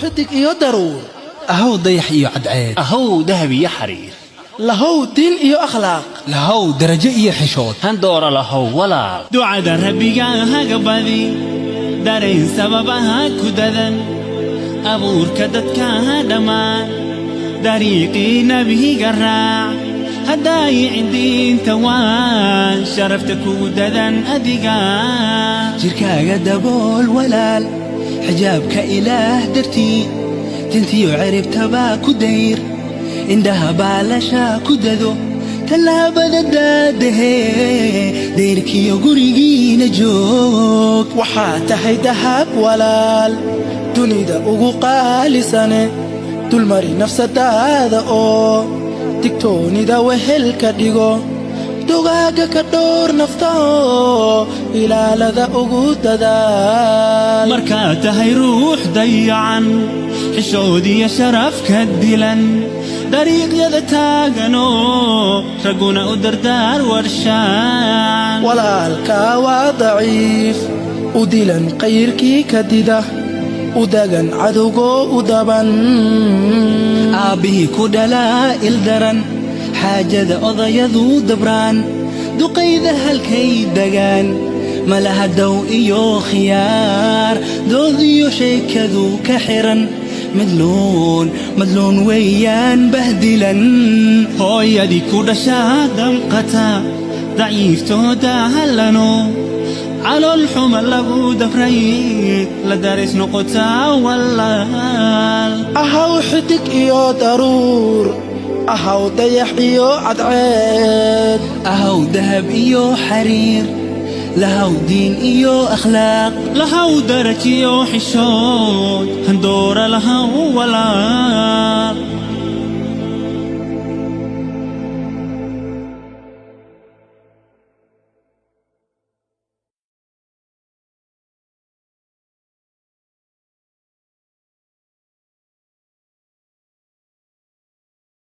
Xidig iyo daruur. Ahow dayax iyo cadceed. Ahow dahab iyo xariir. Lahow diin iyo akhlaaq. Lahow darajo iyo xishood. Handoora lahow walaal. Ducada Rabbiga haga badi, dareen sababaha ku dadan, abuurka dadka dhammaan, dariiqii Nabiga raac, haddaayicin diinta, waan sharafta kugu dadan adiga. Jirkaaga dabool walaal, xijaabka Ilaah dartii, tintiyo ciribtabaa ku dayr, indhaha baalasha ku dado, tallaabada daadahee, dayrkiyo gurigiina joog. Waxaa tahay dahab walaal, dunida ugu qaalisane, dulmari nafsadaada oo digtoonida wehelka dhigo, dugaaga ka dhowr nafta oo ilaalada ugu dadaal. Markaad tahay ruux dayacan, xishoodiyo sharaf ka dilan, dariiqyada taaganoo ragguna u dardaar warshaan. Walaalkaa waa daciif, u dilan qayrkii ka dida, u dagan cadowgoo u daban. Aabbihii ku dhalaa ildaran, xaajada odayadu dabraan, duqayda halkay degaan malaha dow iyo khiyaar, doodiyo sheekadu ka xiran, madluun madluun weeyaan bahdilan. Hooyadii ku dhashaa damqata, daciiftooda hallano, calool xuma lagu dabray, la daris noqotaa walaal. Ahaw xidig iyo daruur, ahaw dayax iyo cadceed. Ahaw dahab iyo xariir, lahaw diin iyo akhlaaq. Lahaw darajiyo xishood, handoora lahaw walaal.